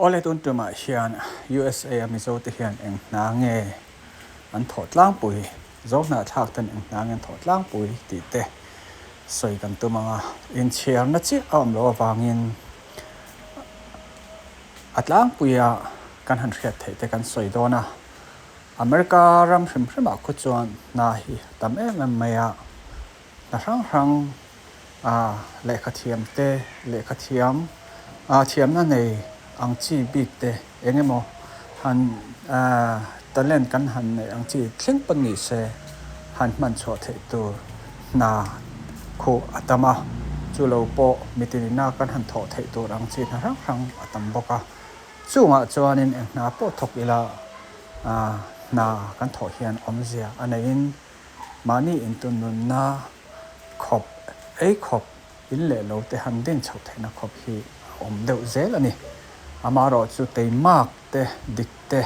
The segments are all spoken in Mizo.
Awle tun tumah hian USA a Mizo te hian eng hna nge an thawh tlangpui, Zo hnahthlak ten eng hna nge an thawh tlangpui tih te sawi kan tum ang a, inchhiarna chiah a awm loh avangin a tlangpuia kan han hriat theih te kan sawi dawn a. America ram hrim hrimah khu chuan hna hi a tam em em mai a, hna hrang hrang lehkha thiam te, lehkha thiam thiamna nei ang chi bik te eng emaw han talent kan han neih ang chi thleng pawn ni se han hman chhuah theih tur hna khuh a tam a, chu lo pawh mitinina kan han thawh theih tur ang chi hna hrang hrang a tam bawk a. Chungah chuanin eng hna pawh thawk ila hna kan thawh hian awmzia a neihin mahni intunnunna khawp, ei khawp, in leh lo te han din chhoh theihna khawp hi a awm deuh zel a ni. Amaherawh chu teimak te, dik te,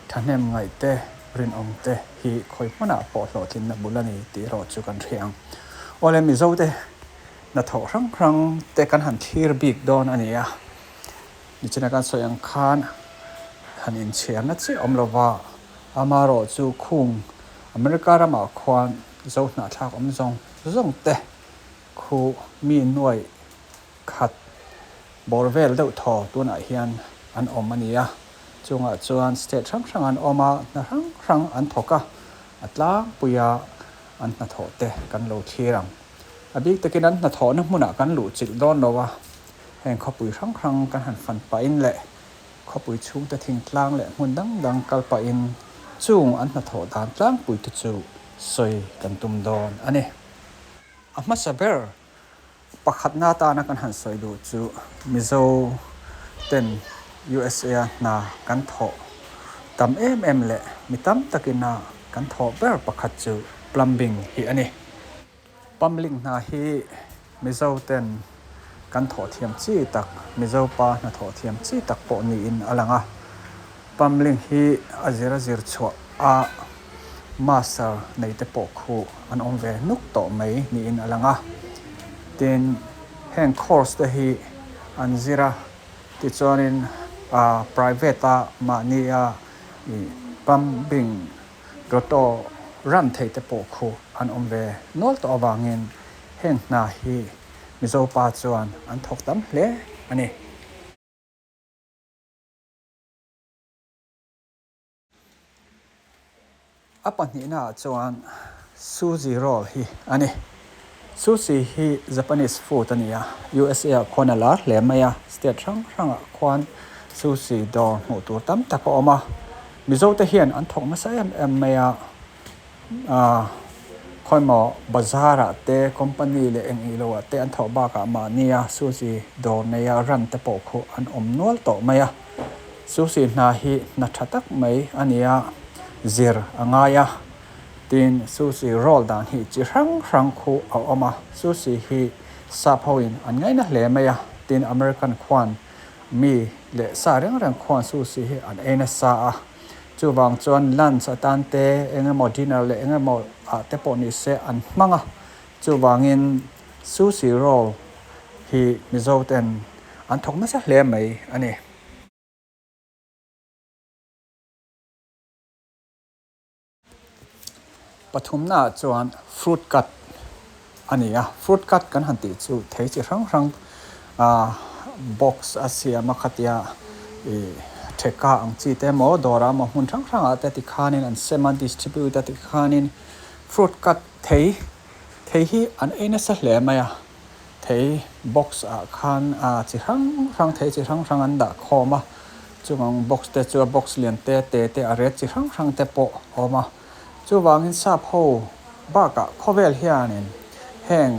thahnem ngaih te, rinawm te hi khawi hmunah pawh hlawhtlinna bul a ni tih erawh chu kan hria ang. Awle Mizo te hnathawh hrang hrang te kan han thlir bik dawn a ni a. Nichina kan sawi ang khan han inchhiarna chiah awm lova, amaherawh chu khung America ramah khuan Zo hnahthlak awm zawng zawng te khu mi nuai khat bawr vel deuh thaw tunah hian an awm a ni a. Chungah chuan state hrang hrang an awm a, hna hrang hrang an thawk a, a tlangpuia an hnathawh te kan lo thlir ang. A bik takin an hnathawhna hmunah kan luhchilh dawn lo a, Heng khawpui hrang hrang kan han fan pahin leh khawpui chhungte thingtlang leh hmun dang dang kal pahin chung an hnathawh dan tlangpui te chu sawi kan tum dawn a ni. A hmasa ber pakhatna atana kan han sawi duh chu Mizo ten USA a hna kan thawh tam em em leh mi tam takina kan thawh ber pakhat chu plumbing hi a ni. Plumbing hna hi Mizo ten kan thawh thiam chi tak, Mizo pa hna thawh thiam chi tak pawh niin a lang a. Plumbing hi a zir a zir chhuah a master nei te pawh khu an awm ve nuk tawh mai niin a lang a. Tin, heng course te hi an zir a, tichuanin private a mahnia plumbing Roto ran thei te pawh khu an awm ve nual tawh avangin heng hna hi Mizo pa chuan an thawk tam hle a ni. A pahnihna ah chuan Sushi roll hi a ni. Sushi hi Japanese food a ni a, USA ah khuan a lar hle mai a, state hrang hrangah khuan sushi dawr hmuh tur tam tak a awm a. Mizote hian an thawk nasa em em mai a, aah khawimaw bazar ah te company leh eng ih loh ah te an thawh bakah mahnia sushi dawr neia ran te pawh khu an awm nual tawh mai a. Sushi hna hi hna tha tak mai a ni a, zir a ngai a. Tin, sushi roll dan hi chi hrang hrang khu a awm a, sushi hi sap hoin an ngaina hle mai a, tin American khuan mi leh sa reng reng khuan sushi hi an ei nasa a, chuvang chuan lunch atan te eng emaw dinner leh eng emaw ah te pawh ni se an hmang a, chuvangin sushi roll hi Mizo ten an thawk nasa hle mai a ni. Pathumnaah chuan fruit cut a ni a, fruit cut kan han tih chu thei chi hrang hrang ah box a siam a khatia ih theka ang chi te emaw dawrah emaw hmun hrang hrangah te tikhanin an sem a distribute a tikhanin fruit cut thei thei hi an ei nasa hle mai a thei box ah khan ah chi hrang hrang thei chi hrang hrang an dah khawm a. Chuvang box te chu a box lian te te te a ret chi hrang hrang te pawh a awm a. Chuvangin sap ho bakah khawvel hianin heng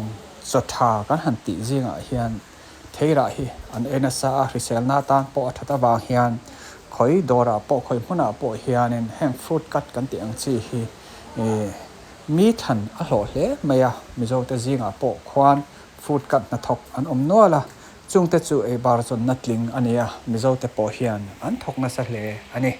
chaw tha kan han tih zingah hian theirah hi an ei nasa a, hriselna atan pawh a that avang hian khawi dawrah pawh khawi hmunah pawh hianin heng fruit cut kan tih ang chi hi ih mi thlan a hlawh hle mai a. Mizote zingah pawh khuan fruit cut hnathawk an awm nual a. Chungte chu ei bar zawnna tling a ni a, Mizote pawh hian an thawk nasa hle a ni.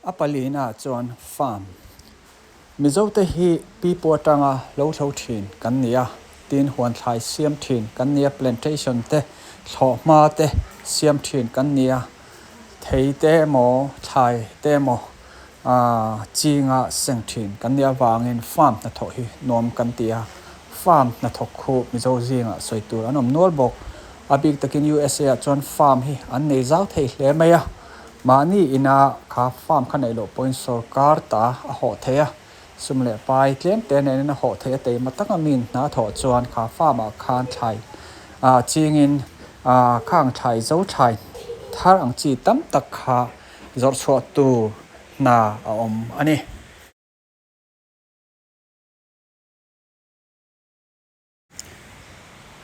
A palina chuan farm. Mizote hi pipu atanga lo thlo thin kan ni a. Tin, huan thlai siam thin kan nia, plantation te, thlawhhma te siam thin kan nia, thei te emaw thlai te emaw chinga seng thin kan nih avangin farm hnathawh hi nuam kan ti a, farm hnathawk khu Mizo zingah sawi tur an awm nual bawk. A bik takin USA ah chuan farm hi an nei zau thei hle mai a, mahni ina kha farm kha neih loh pawhin sorkar ta a hawh thei a, sum leh pai tlem te nenin a hawh thei a, teima taka min hna thawh chuan kha farm ah khan thlai chingin khang thlai zo thlai thar ang chi tam tak kha zawrh chhuah tur hna a awm a ni.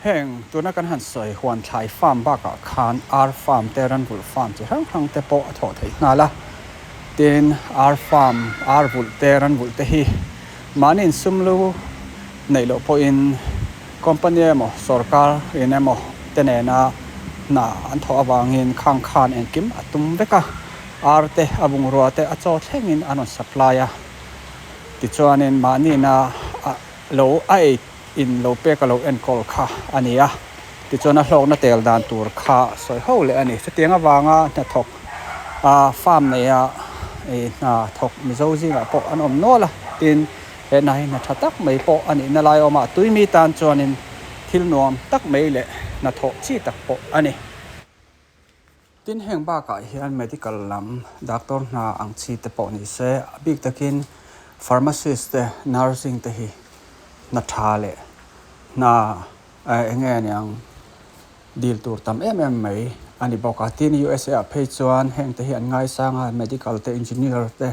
Heng tuna kan han sawi huan thlai farm bakah khan ar farm te ranvulh farm chi hrang hrang te pawh a thawh theih nghal a. Tin, ar farm, ar vulh te ranvulh te hi mahni insum lu neih loh pawhin company emaw sorkar in emaw te nena hna an thawh avangin khang khan engkim a tum vek a, ar te a bungrua te a chaw thlengin an rawn supply a. Tichuanin mahniina a lo a ei in lo pek a lo enkawl kha a ni a, tichuan a hlawkna tel dan tur kha sawi ho leh a ni. Chutiang avanga hnathawk a farm neia hna thawk Mizo zingah pawh an awm nual a, tin He hna hi hna tha tak mai pawh a nihna lai awm a, tui mi tan chuanin thil nuam tak mai leh hnathawh chi tak pawh a ni. Tin, heng bakah hian medical lam doctor hna ang chi te pawh ni se, a bik takin pharmacist te, nursing te hi hna tha leh hna eng nge niang dil tur tam em em mai a ni bawk a. Tin, USA ah phei chuan heng te hi an ngaisang a, medical te, engineer te,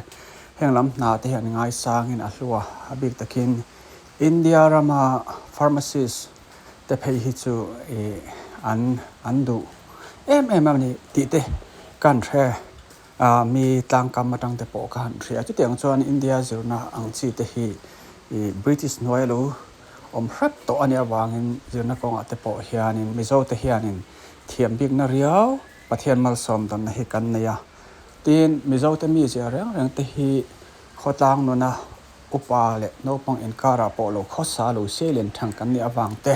heng lam hna te hi an ngaisangin a hlu a. A bik takin India rama pharmacist te phei hi chu ih an an duh em em a ni tih te kan hre a, mi tlangkam atang te pawh ka han hria. Chutiang chuan India zirna ang chi te hi ih British hnuai lo Awm hrep tawh a nih avangin zirna kawngah te pawh hianin Mizote hianin thiam bikna riau Pathian malsawm danna hi kan nei a. Tin, Mizote mizia reng reng te hi khawtlang nuna upa leh naupang inkarah pawh lo khawsa lo siailian thang kan nih avang te,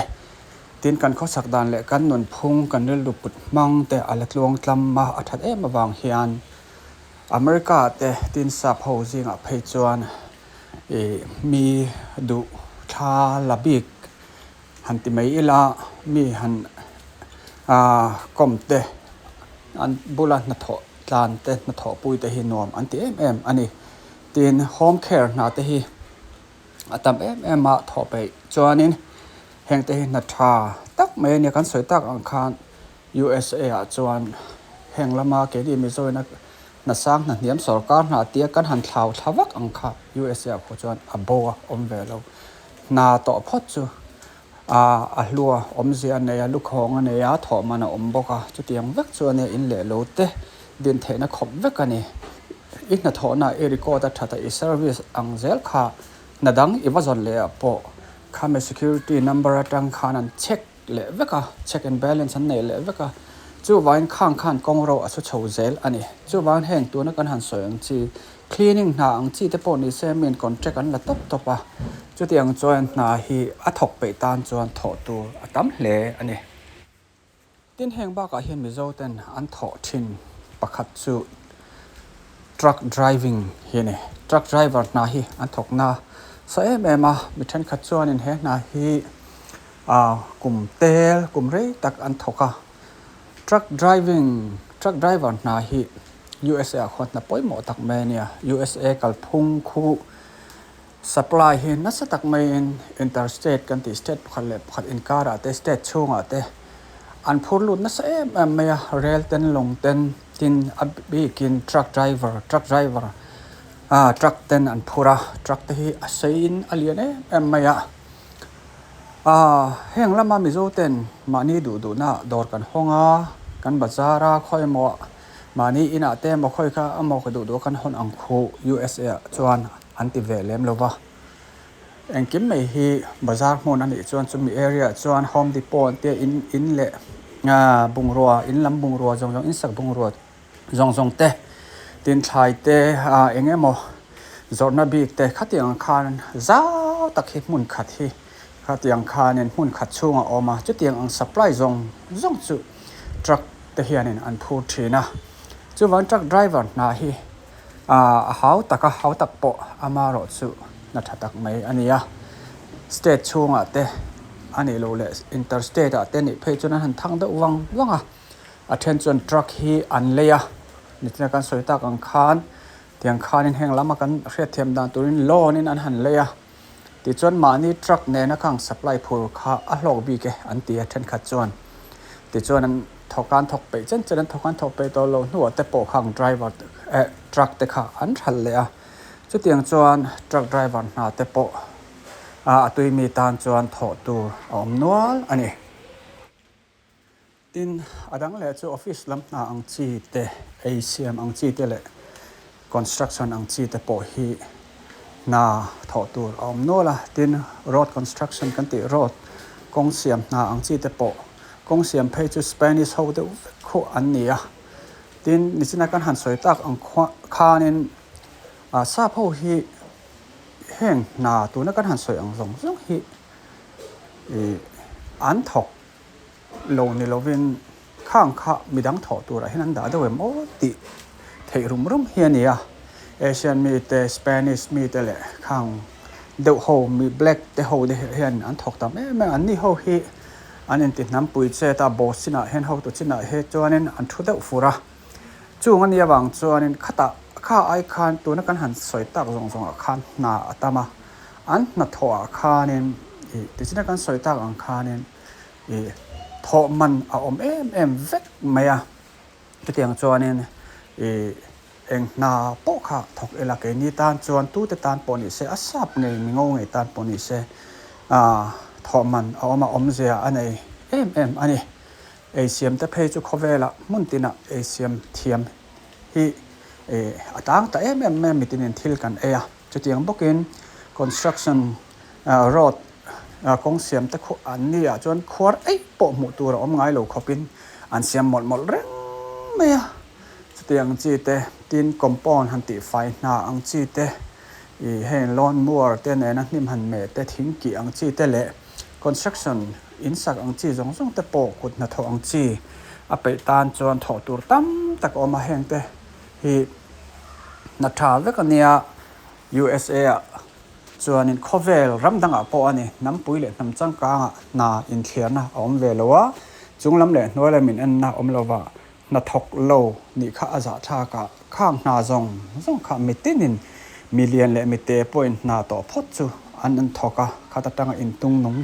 tin kan khawsak dan leh kan nunphung kan rilru put hmang te a la tluang tlam a, a that em avang hian America te tin sap ho zingah phei chuan Ih mi duh thla la bik han ti mai ila mi han ah kawm te an bula hnathawh tlan te hnathawh pui te hi nuam an ti em em a ni. Tin home care hna te hi a tam em em a thawh peih chuanin heng te hi hna tha tak mai a nia kan sawi tak ang khan USA ah chuan heng lama keini Mizoina Hna sang hna hniam sorkar hna tia kan han thlau thla vak ang kha USA ah pawh chuan a bo a awm ve lo. Hna tawh phawt chu a a hlua awmzia a nei a, lukhawng a nei a, thawh man a awm bawk a, chutiang vek chu a nia in leh lo te din theihna khawp vek a ni. I hnathawhna i record a that a, i service ang zel kha hna dang i va zawn leh ah pawh khami security number atang khan an check leh vek a, check and balance an nei leh vek a, chuvangin khang khan kawng ro a su chho zel a ni. Chuvangin heng tuna kan han sawi ang chi cleaning hna ang chi te pawh ni se miin contract an la tawp tawp a, chutiang chuan hna hi a thawk peih tan chuan thawh tur a tam hle a ni. Tin heng bakah hian Mizo ten an thawh thin pakhat chu truck driving hi a ni. Truck driver hna hi an thawk na sa em em a, mi thenkhat chuanin he hna hi A kum tel kum rei tak an thawk a, truck driving truck driver hna hi USA ah khuan hna pawimawh tak mai a nia. USA kalphung khu supply hi nasa tak maiin interstate kan tih state pakhat leh pakhat inkarah te state chhungah te an phur lut nasa em em mai a, rel ten lawng ten tin a bikin truck driver truck driver ah truck ten an phur a, truck te hi a seiin a lian em em mai a. Aaa heng lama Mizo ten mahni duh duhna dawr kan hawng a, kan bazar a khawi emaw mahni inah te emaw khawi kha emaw ka duh duh a kan hawn ang khu USA ah chuan an ti ve lem lo va. Engkim mai hi bazar hmun a nih chuan chumi area ah chuan Home Depot an tia in in leh aaa bungrua in lam bungrua zawng zawng in sak bungrua zawng zawng te tin thlai te ah eng emaw zawrhna bik te khatiang ang khan zau tak hi hmun khat hi Khatiang khanin hmun khat chhungah a awm a, chutiang ang supply zawng zawng chu truck te hianin an phur thin a. Chuvang truck driver hna hi a hau tak a, hau tak pawh amaherawh chu hna tha tak mai a ni a. State chhungah te a nih loh leh inter state ah te nih phei chuan an han thang deuh vang vang a. A then chuan truck hi an lei a, nichina kan sawi tak ang khan tiang khanin heng lama kan hriatthiam dan turin loan in an han lei a. Tichuan mahni truck nena khang supply phur kha a hlawk bik e an ti a thenkhat chuan. Tichuan an thawk an thawk peih chen chen an thawk an thawk peih tawh loh hnuah te pawh khang driver eh truck te kha an hralh leh a. Chutiang chuan truck driver hna te pawh a tui mi tan chuan thawh tur a awm nual a ni. Tin, a dang leh chu office lam hna ang chi te, ei siam ang chi te leh construction ang chi te pawh hi hna thawh tur a awm nual a. Tin, road construction kan tih road kawng siam hna ang chi te pawh kawng siam phei chu Spanish ho deuh vek khu an ni a. Tin, nichina kan han sawi tak ang khanin sap ho hi heng hna tuna kan han sawi ang zawng zawng hi an thawk lo ni lovin khang kha midang thawh turah hian an dah deuh em aw tih theih rum rum hi a ni a. Asian mite, Spanish mite leh khang deuh ho mi black te ho te hian an thawk tam em em a. Anni ho hi an inti hnampui chet a, boss chinah hian hotu chinah hi chuanin an thu deuh fur a. Chung a nih avang chuanin khatah kha ai khan tuna kan han sawi tak zawng zawngah khan hna a tam a. An hnathawhah khanin ih tichina kan sawi tak ang khanin ih thawh man a awm em em vek mai a. Chutiang chuanin ih eng hna pawh kha thawk ila keini tan chuan tute tan pawh ni se a sap ngei mi ngo ngei tan pawh ni se ah thawh man a awm a awmzia a nei em em a ni. Ei siam te phei chu khawvelah hmun tinah ei siam thiam hi ih a tang ta em em mai a mitinin thil kan ei a. Chutiang bawkin construction road kawng siam te khu an ni ah chuan khuar eih pawh hmuh tur a awm ngai lo khawpin an siam mawlh mawlh reng mai a. Chutiang chi te tin compound han tih fai hna ang chi te ih heng lawn mower te nena hnim han meh te thing kih ang chi te leh construction in sak ang chi zawng zawng te pawh kut hnathawh ang chi a peih tan chuan thawh tur tam tak a awm a heng te hi hna tha vek a nia USA ah chuanin khawvel ram dangah pawh a ni hnampui leh hnam changkangah hna inthliarna a awm ve lo a chung lam leh hnuai lam in enna awm lova hna thawk lo nih kha a zahthlak a khang hna zawng zawng kha mitinin mi lian leh mite pawhin hna tawh phawt chu an an thawk a khat atanga intung nung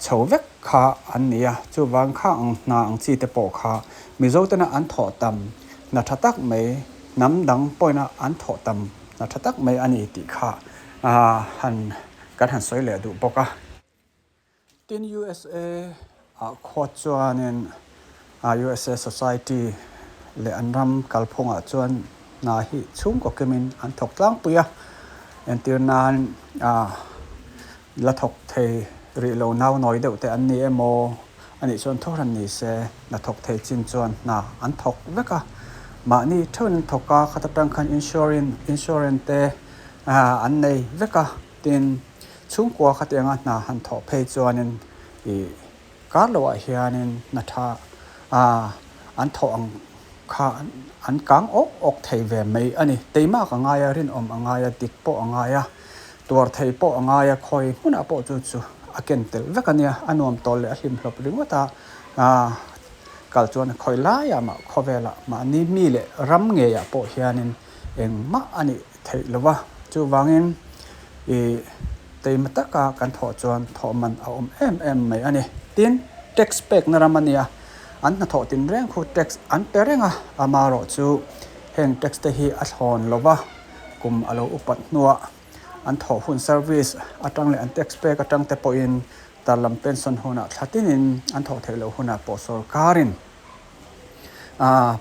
chho vek kha an ni a chuvang kha ang hna ang chi te pawh kha Mizo tena an thawh tam hna tha tak mai, hnam dang pawina an thawh tam hna tha tak mai a ni tih kha han kan han sawi leh duh bawk a. Tin USA ah khua chuanin USA society leh an ram kalphungah chuan hna hi chhungkaw kimin an thawk tlangpui a, entir nan La thawk thei rih lo nau nawi deuh te an ni emaw a nih chuan thuhran ni se hna thawk thei chin chuan hna an thawk vek a, mahni theuhin an thawk a, khat atang khan insurance insurance te an nei vek a, tin chhungkua khatianga hna han thawh phei chuanin ih Kar loh ah hianin hna tha an thawh ang kha an kang awk awk thei ve mai a ni. Teimak a ngai a, rinawm a ngai a, dik pawh a ngai a, tuar thei pawh a ngai a, khawi hmunah pawh chu chu a ken tel vek a nia. A nuam tawl leh a hlimhlawp ringawt a, kal chuan khawi laiah mah khawvelah mahni mi leh ram ngeiah pawh hianin engmah a nih theih lo va. Chuvangin ih. Teima taka kan thawh chuan thawh man a awm em em mai a ni. Tin, tax pekna ram a nia, an hnathawh tinreng khu tax an pe reng a, amaherawh chu heng tax te hi a thlawn lo va, kum a lo upat hnuah an thawh hun service atang leh an tax pek atang te pawhin tarlam pension hunah thla tinin an thawh theih loh hunah pawh sorkarin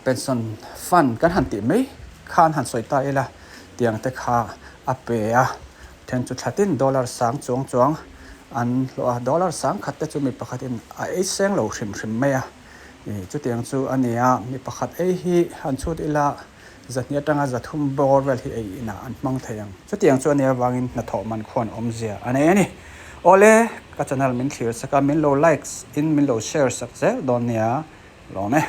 Pension fund kan han tih mai khan han sawi ta ila tiang te kha a pe a, then chu thla tin dollar sang chuang chuang an hlawh a, dollar sang khat te chu mi pakhat in a ei seng lo hrim hrim mai a, ih chutiang chu a ni a, mi pakhat ei hi han chhut ila zahnih atanga zathum bawr vel hi ei inah an hmang thei ang, chutiang chu a nih avangin hnathawh man khuan awmzia a nei a ni. Awle, ka channel min thlir sak a, min lo likes in min lo share sak zel dawn nia. Lawm e.